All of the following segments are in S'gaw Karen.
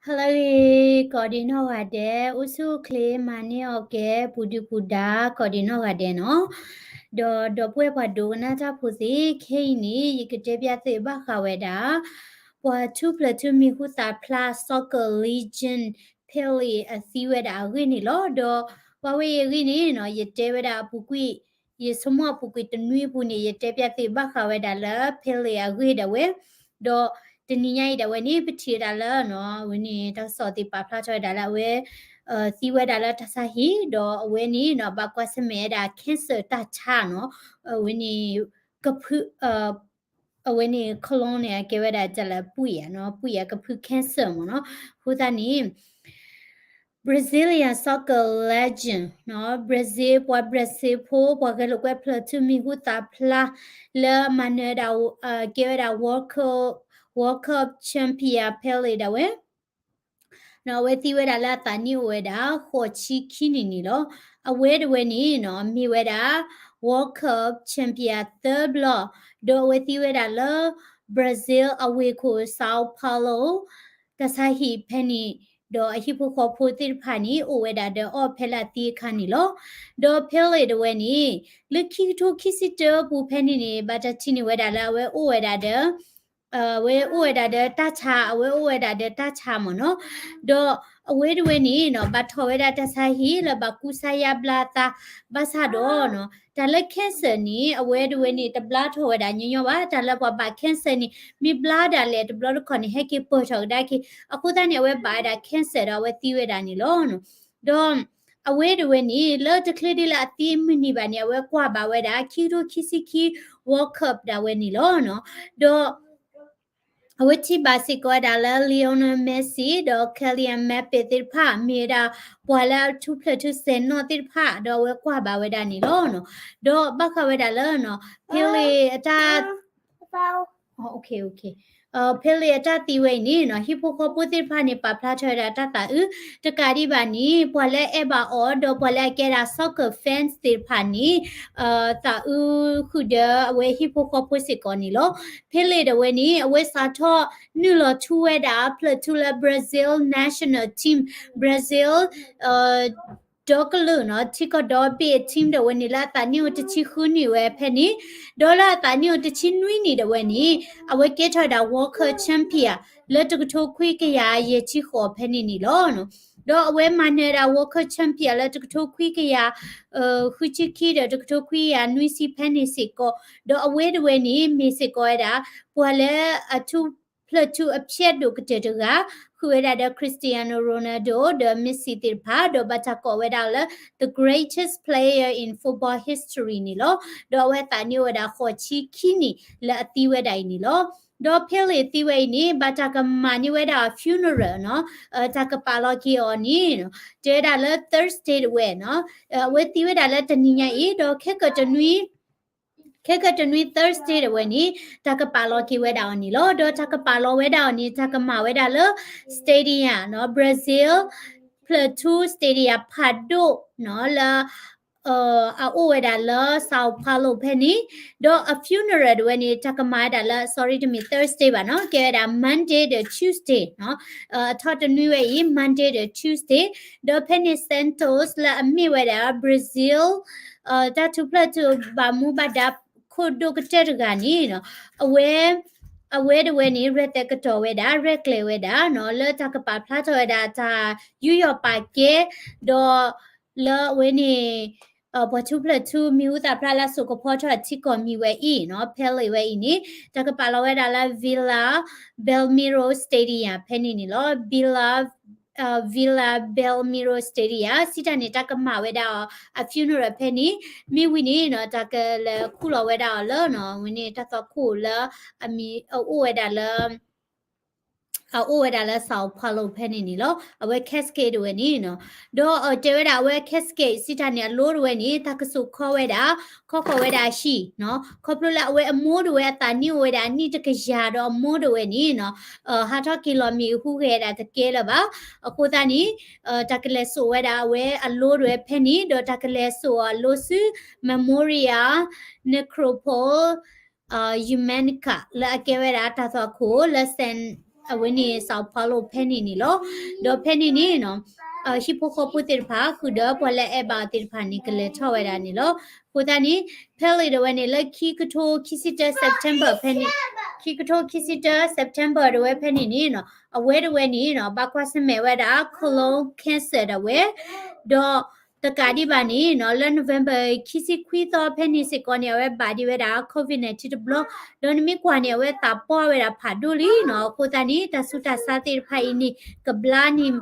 ဟါလၢအဂ့ၤ ကိးဒံးနီၢ်ဂၤဒဲး, အိၣ်ဆူၣ်အိၣ်ချ့မၤန့ၢ်အီၣ်ကဲ ပူၤဒုပူၤဒါ ကိးဒံးနီၢ်ဂၤဒဲးနီၤ. ဒီး ဒီပုၢ်ဝဲၢ်ပှၤဒိကနၣ်တၢ်ဖိသ့ၣ် ခဲအံၤန့ၣ် ယကတဲပျးသုဘၣ်ဃးဝဲဒၣ် ပှၤထူၣ်ဖျဲးထူၣ်မံၤဟူသၣ်ဖျါ soccer legend Pele အသံဝဲဒၣ်အဂ့ၢ်န့ၣ်လီၤ. ဒီးပှၤဝဲအံၤအဂ့ၢ်န့ၣ်နီၤ ယတဲဝဲဒၣ်အပူၤကွံာ် ယဆိကမိၣ်အပူၤကွံာ်တနွံအပူၤန့ၣ် ယတဲပျးသုဘၣ်ဃးဝဲဒၣ်လၢ Pele အဂ့ၢ်ဒၣ်ဝဲ, ဒီးတနံၤညါအံၤဒၣ်ဝဲန့ၣ် ပထံၣ်ဝဲဒၣ်လၢနီၤ အဝဲန့ၣ် တၢ်ကစီၣ်သ့ၣ်ပာ်ဖျါထီၣ်ဝဲဒၣ်လၢအဝဲ သံဝဲဒၣ်လၢတၢ်ဆါဟံၣ်, ဒီးအဝဲန့ၣ်နီၤ ဘၣ်ကွၢ်ဆၢၣ်မဲာ်ဝဲဒၣ် cancer တၢ်ဆါနီၤ, အဝဲန့ၣ် ကဖု အဝဲန့ၣ် colon န့ၣ် အကဲဝဲဒၣ်တၢ်လၢပှံၢ်ဧါနီၤ, ပှံၢ်ဧါ ကဖု cancer မ့ၢ်နီၤ. အဃိသတးန့ၣ် Brazilian soccer legend နီၤ, Brazil ပှၤ Brazil ဖိ ပှၤဂဲၤလိာ်ကွဲဖျဲးထူၣ်မံၤဟူသၣ်ဖျါ လၢမၤနၢၤဒၣ် ကဲဝဲဒၣ် World Cup, World Cup champion Pele ဒၣ်ဝဲ နီၤ အဝဲသံဝဲဒၣ်လၢအသးနံၣ်အိၣ်ဝဲဒၣ် ဃိးဆံခံနံၣ်န့ၣ်လီၤ. အဝဲတဝဲန့ၣ်နီၤ မ့ၢ်ဝဲဒၣ် World Cup champion သၢဘျီ, ဒီးအဝဲသံဝဲဒၣ်လၢ Brazil အဝ့ၢ်ခိၣ် Sao Paulo တၢ်ဆါဟံၣ်ဖဲန့ၣ်, ဒီးအဟံၣ်ဖိဃီဖိသ့ၣ်တဖၣ်န့ၣ် အိၣ်ဝဲဒၣ်ဒီးအီၤဖဲလၢအသံအခါန့ၣ်လီၤ. ဒီး Pele တဝဲန့ၣ် လၢခံကထိခံဆံတၢပူၤဖဲန့ၣ်န့ၣ် ဘၣ်တၢ်ထံၣ်န့ၢ်ဝဲဒၣ်လၢအဝဲအိၣ်ဝဲဒၣ်ဒီး အဝဲအိၣ်ဝဲဒၣ်ဒီးတၢ်ဆါ, အဝဲအိၣ်ဝဲဒၣ်ဒီးတၢ်ဆါမ့ၢ်နီၤ. ဒီးအဝဲတဝဲန့ၣ်နီၤ ဘၣ်ထီၣ်ဝဲဒၣ်တၢ်ဆါဟံၣ်လၢဘၣ်ကူစါယါဘျါသး, ဘၣ်ဆၣ်ဒီးနီၤ တၢ်လၢ cancer န့ၣ် အဝဲတဝဲန့ၣ် တဘျါထီၣ်ဝဲဒၣ်ညီညီဘၣ်. တၢ်လၢပှၤဘၣ် cancer န့ၣ် မ့ၢ်ဘျါဒၣ်လဲာ်တဘျီတခီၣ်န့ၣ် ဟဲက့ၤပၢၢ်ထီၣ်ကဒါက့ၤ. အဃိသတးန့ၣ် အဝဲဘၣ်ဝဲဒၣ် cancer ဒီးအဝဲသံဝဲဒၣ်န့ၣ်လီၤ. ဒီးအဝဲတဝဲန့ၣ် လၢတချုးဒ်လၢအသံမုၢ်နံၤဘၣ်န့ၣ် အဝဲကွၢ်ဘၣ်ဝဲဒၣ် ခံကထိခံဆံခံ World Cup ဒၣ်ဝဲန့ၣ်လီၤ. ဒီး အဝဲထံၣ်ဘၣ်စ့ၢ်ကီးဝဲဒၣ်လၢ Lionel Messi ဒီး Kylian Mbappé သ့ၣ်တဖၣ် မ့ၢ်ဝဲဒၣ် ပှၤလၢအထူၣ်ဖျဲးထူၣ်စဲၤနီၣ်သ့ၣ်တဖၣ် ဒီးအဝဲကွၢ်ဘၣ်ဝဲဒၣ်န့ၣ်လီၤ. ဒီးဘၣ်ဃးဝဲဒၣ်လၢ Pele အတၢ် Pele အတၢ်သံဝဲအံၤန့ၣ် ဟံၣ်ဖိဃီဖိသ့ၣ်တဖၣ်န့ၣ် ပာ်ဖျါထီၣ်ဝဲဒၣ်တၢ်သးအုး, တကးဒံးဘၣ်န့ၣ် ပှၤလၢအအဲၣ်ဘၣ်အီၤ ဒီးပှၤလၢအကဲဒၣ် soccer fans သ့ၣ်တဖၣ်န့ၣ် သးအုးဃုာ်ဒီးအဝဲဟံၣ်ဖိဃီဖိစ့ၢ်ကီးန့ၣ်လီၤ. Pele တဝဲန့ၣ် အဝဲစးထီၣ်နုာ်လီၤထူဝဲဒၣ် ဖျဲးထူၣ်လၢ Brazil national team, Brazil ဒီကလုာ်နီၤ ထံကီၢ်ဒီဘ့ၣ်အ team တဝဲန့ၣ် လၢအသးနံၣ်အိၣ်တဆံဃုနံၣ်ဝဲဖဲန့ၣ်, ဒီးလၢအသးနံၣ်အိၣ်တဆံနွံနံၣ်တဝဲန့ၣ် အဝဲကဲထီၣ်ဝဲဒၣ် World Cup champion လၢတကထိခွံကယၤယဲၢ်ဆံဃိးဖဲန့ၣ်န့ၣ်လီၤ. ဒီးအဝဲမၤနၢၤဝဲဒၣ် World Cup champion လၢတကထိခွံကယၤ ဃုဆံခံဒီးတကထိခွံကယၤနွံဆံဖဲန့ၣ်စ့ၢ်ကီး, ဒီးအဝဲတဝဲန့ၣ် မ့ၢ်စ့ၢ်ကီးဝဲဒၣ် ပှၤလၢအထူၣ်ဖျဲးထူၣ်အဖျဲးဒိၣ်ကတၢၢ်တဂၤ ဃုာ်ဝဲဒၣ်ဒီး Cristiano Ronaldo ဒီး Messi သ့ၣ်တဖၣ် ဒီးဘၣ်တၢ်ကိးဝဲဒၣ်လၢ the greatest player in football history န့ၣ်လီၤ. ဒီးအဝဲသးနံၣ်အိၣ်ဝဲဒၣ်ဃိးဆံခံနံၣ်လၢအသံဝဲဒၣ်အံၤန့ၣ်လီၤ. ဒီး Pele သံဝဲအံၤန့ၣ် ဘၣ်တၢ်ကမၤန့ၢ်ဝဲဒၣ်အီၤ funeral နီၤ, တၢ်ကပာ်လီၤက့ၤအီၤန့ၣ် တဲဝဲဒၣ်လၢ Thursday တဝဲနီၤ, အဝဲသံဝဲဒၣ်လၢတနံၤညါအံၤ ဒီးခဲကတနွံ ခဲကတနွံ Thursday တဝဲန့ၣ် တၢ်ကပာ်လီၤက့ၤဝဲဒၣ်အီၤန့ၣ်လီၤ. ဒီးတၢ်ကပာ်လီၤဝဲဒၣ်အီၤန့ၣ် တၢ်ကမၤဝဲဒၣ်လၢ stadium နီၤ, Brazil ဖျဲးထူၣ် stadium ဖးဒိၣ်နီၤ လၢ အအိၣ်ဝဲဒၣ်လၢ Sao Paulo ဖဲန့ၣ်, ဒီးအ funeral တဝဲန့ၣ် တၢ်ကမၤဝဲဒၣ်လၢ sorry တမ့ၢ် Thursday ဘၣ်နီၤ, ကဲဝဲဒၣ် Monday ဒီး Tuesday နီၤ, အထီၣ်တနွံဝဲအံၤ Monday ဒီး Tuesday, ဒီးဖဲန့ၣ် Santos လၢအမ့ၢ်ဝဲဒၣ် Brazil တၢ်ထူၣ်ဖျဲးထူၣ်ဘၣ်မူဘၣ်ဒါခိၣ်ဒိၣ်ကတၢၢ်တဂၤန့ၣ်နီၤ, အဝဲ အဝဲတဝဲန့ၣ် ရဲၣ်သဲးကတီၤဝဲဒၣ် ရဲၣ်ကျဲၤဝဲဒၣ်နီၤ လၢတၢ်ကပာ်ဖျါထီၣ်ဝဲဒၣ်တၢ်ယူးယီၣ်ပာ်ကဲ, ဒီးလၢအဝဲန့ၣ် ပှၤထူၣ်ဖျဲးထူၣ်မံၤဟူသၣ်ဖျါလၢအစိာ်ကဖီထီၣ်ထံကီၢ်မံၤဝဲအံၤနီၤ, Pele ဝဲအံၤန့ၣ် တၢ်ကပာ်လီၤဝဲဒၣ်လၢ Vila Belmiro Stadium ဖဲန့ၣ်န့ၣ်လီၤ. Vila Vila Belmiro Stadium စံးတၢ်န့ၣ် တၢ်ကမၤဝဲဒၣ်အီၤ အ funeral ဖဲန့ၣ်, မ့ၢ်ဝံၤန့ၣ်နီၤ တၢ်ကလဲၤခူၣ်လီၤဝဲဒၣ်အီၤလၢနီၤ ဝဲန့ၣ် တၢ်သွၣ်ခိၣ်လၢအမံၤအအိၣ်ဝဲဒၣ်လၢ အအိၣ်ဝဲဒၣ်လၢ Sao Paulo ဖဲန့ၣ်န့ၣ်လီၤ. အဝဲ casket တဝဲန့ၣ်နီၤ, ဒီးတဲဝဲဒၣ်အဝဲ casket စံးတၢ်န့ၣ် အလိတဝဲန့ၣ် တၢ်ကစိာ်ခီဝဲဒၣ် ခီဃီၤဝဲဒၣ်အဟံၣ်နီၤ, ခီဖျိလၢအဝဲအမိၢ်တဝဲအသးနံၣ်အိၣ်ဝဲဒၣ်အနံၣ်တကယၤဒီးအမိၢ်တဝဲန့ၣ်နီၤ ဟးထီၣ်က့ၤလီၤမ့ၢ်ဟူးဂဲၤဒၣ်တကဲလၢၤဘၣ်. အဃိသတးန့ၣ် တၢ်ကလဲၤစိာ်ဝဲဒၣ်အဝဲအလိတဝဲဖဲန့ၣ် ဒီးတၢ်ကလဲၤစိာ်အလိဆူ Memorial Necropole Umanica လၢအကဲဝဲဒၣ်တၢ်သွၣ်ခိၣ်လၢ San အဝဲန့ၣ် Sao Paulo ဖဲန့ၣ်န့ၣ်လီၤ. ဒီးဖဲန့ၣ်န့ၣ်နီၤ ဟံၣ်ဖိဃီဖိသ့ၣ်တဖၣ် ဃုာ်ဒီးပှၤလၢအဲၣ်ဘၣ်အီၤသ့ၣ်တဖၣ်န့ၣ် ကလဲၤထီၣ်ဝဲဒၣ်န့ၣ်လီၤ. အဃိသတးန့ၣ် Pele ဒၣ်ဝဲန့ၣ် လၢခံကထိခံဆံတၢ September ဖဲန့ၣ်, ခံကထိခံဆံတၢ September ဒၣ်ဝဲဖဲန့ၣ်န့ၣ်နီၤ အဝဲဒၣ်ဝဲန့ၣ်နီၤ ဘၣ်ကွၢ်ဆၢၣ်မဲာ်ဝဲဒၣ် colon cancer ဒၣ်ဝဲ ဒီးတကးဒံးဘၣ်န့ၣ်နီၤ လၢ November ခံဆံခွံသီဖဲန့ၣ်စ့ၢ်ကီးန့ၣ် အဝဲဘၣ်ဒံးဝဲဒၣ် COVID nineteen တဘျီ, ဒီးနမ့ၢ်ကွၢ်န့ၣ် အဝဲသးပှၢ်ဝဲဒၣ်ဖးဒိၣ်လံနီၤ. အဃိသတးန့ၣ် တၢ်ဆူးတၢ်ဆါသ့ၣ်တဖၣ်အံၤန့ၣ် ကဘျါန့ၣ်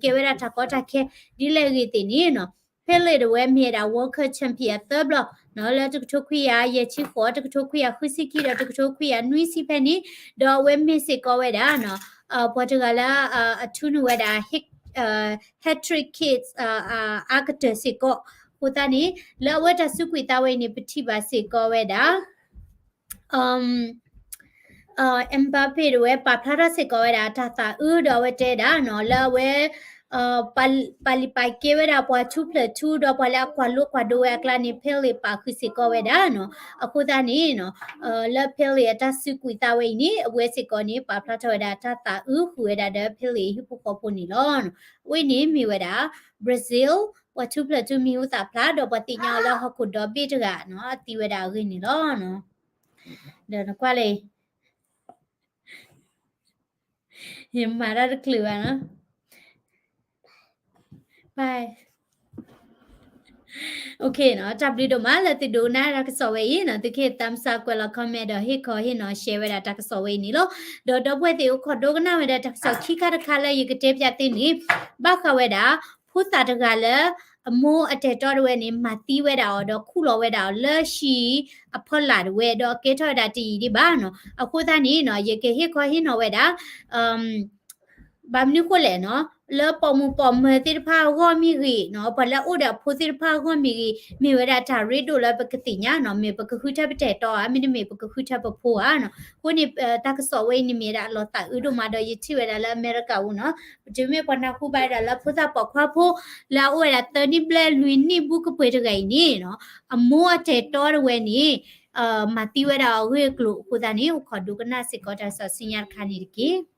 ကဲဝဲဒၣ်တၢ်ကီတၢ်ခဲ ဒ်လဲၣ်ဂ့ၤသ့ၣ်န့ၣ်နီၤ Pele ဒၣ်ဝဲမ့ၢ်ဝဲဒၣ် World Cup champion အသၢဘျီနီၤ လၢတကထိခွံကယၤယဲၢ်ဆံဃိး, တကထိခွံကယၤဃုဆံခံ ဒီးတကထိခွံကယၤနွံဆံဖဲန့ၣ်, ဒီးအဝဲမ့ၢ်စ့ၢ်ကီးဝဲဒၣ်နီၤ ပှၤတဂၤလၢ အထူန့ၢ်ဝဲဒၣ် hat-trick hits အါကတၢၢ်စ့ၢ်ကီး. အဃိသတးန့ၣ် လၢအဝဲတၢ်စုကွံာ်သးဝဲအံၤန့ၣ် ပထံၣ်ဘၣ်စ့ၢ်ကီးဝဲဒၣ် Mbappe ဒၣ်ဝဲပာ်ဖျါထီၣ်စ့ၢ်ကီးဝဲဒၣ်တၢ်သးအုး ဒီးအဝဲတဲဒၣ်နီၤ လၢအဝဲ ပာ်လုၢ်ပာ်ကဲဝဲဒၣ်ပှၤထူဖျၢၣ်ထူ ဒီးပှၤလၢအကွၢ်လိကွၢ်ဒိဝဲအကျါန့ၣ် Pele ပာ်ဃုာ်စ့ၢ်ကီးဝဲဒၣ်နီၤ. အဃိသတးန့ၣ်နီၤ လၢ Pele အတၢ်စုကွံာ်သးဝဲအံၤန့ၣ် အဝဲစ့ၢ်ကီးန့ၣ် ပာ်ဖျါထီၣ်ဝဲဒၣ်တၢ်သးအုးဃုာ်ဝဲဒၣ်ဒီး Pele အဟံၣ်ဖိဃီဖိန့ၣ်လီၤ. အဝဲန့ၣ်မ့ၢ်ဝဲဒၣ် Brazil ပှၤထူဖျၢၣ်ထူမံၤဟူသၣ်ဖျါ ဒီးပှၤသ့ၣ်ညါအီၤလၢဟီၣ်ခိၣ်ဒီဘ့ၣ်တဂၤနီၤ အသံဝဲဒၣ်အဂ့ၢ်န့ၣ်လီၤ. ဒီးနကွၢ်လၢ ယမၤတၢ်တချုးဘၣ်နီၤ. Bye. OK နီၤ တၢ်ဘျုးဒိၣ်မးလၢသုဒိကနၣ်တၢ်ကစီၣ်ဝဲအံၤနီၤ, သုကဟ့ၣ် thumbs up ကွဲးလီၤ comment ဒီးဟ့ၣ်ခီဟ့ၣ်နီၤ share ဝဲဒၣ်တၢ်ကစီၣ်ဝဲအံၤန့ၣ်လီၤ. ဒီးဒီပုၢ်ဝဲၢ်သ့ၣ်အိၣ်ခိးဒိကနၣ်ဝဲဒၣ်တၢ်ကစီၣ်ခံခါတခါလၢယကတဲပျးသုန့ၣ် ဘၣ်ဃးဝဲဒၣ် ဖိသၣ်တဂၤလၢ အမိၢ်အတၢ်အဲၣ်တီဒၣ်ဝဲန့ၣ် မၤသံဝဲဒၣ်အီၤ ဒီးခူၣ်လီၤဝဲဒၣ်အီၤလၢဟံၣ်အဖီလာ်ဒၣ်ဝဲ ဒီးအကဲထီၣ်ဝဲဒၣ်တယံာ်ဒံးဘၣ်နီၤ. အဃိသတးန့ၣ်နီၤ ယကဟ့ၣ်ခီဟ့ၣ်နီၤဝဲဒၣ် ဘၣ်မနုၤဃိလဲၣ်နီၤ လၢပိာ်မုၣ်ပိာ်မၢၤသ့ၣ်တဖၣ်အဂီၢ်မ့ၢ်ဂ့ၤနီၤ ပှၤလၢအအိၣ်ဒီးအဖိသ့ၣ်တဖၣ်အဂီၢ်မ့ၢ်ဂ့ၤ မ့ၢ်ဝဲဒၣ်တၢ်ရ့ဒိၣ်လၢပကသ့ၣ်ညါနီၤ, မ့ၢ်ပကဃုထၢပတၢ်အဲၣ်တီဧါ မ့တမ့ၢ်ပကဃုထၢပဖိဧါနီၤ. အဃိန့ၣ် တၢ်ကစီၣ်ဝဲအံၤန့ၣ်မ့ၢ်ဝဲဒၣ်အလီၤသးအုးဒိၣ်မး ဒီးယထံၣ်ဝဲဒၣ်လၢအမဲရကၤအူနီၤ ပတုၤမ့ၢ်ပှၤနၢ်ဟူဘၣ်ဝဲဒၣ်လၢဖိသၣ်ပိာ်ခွါဖိ လၢအအိၣ်ဝဲဒၣ်သၢနံၣ်ဘျဲၣ်လွံၢ်နံၣ်ဘူးကပှဲၤတဂၤအံၤန့ၣ်နီၤ အမိၢ်အတၢ်အဲၣ်တီဒၣ်ဝဲန့ၣ် မၤသံဝဲဒၣ်အီၤအဂ့ၢ်အကျိၤအဃိသတးန့ၣ် အိၣ်ခိးဒိကနၣ်စ့ၢ်ကီးတၢ်ကစီၣ်ဆူညါတခါန့ၣ်တက့ၢ်.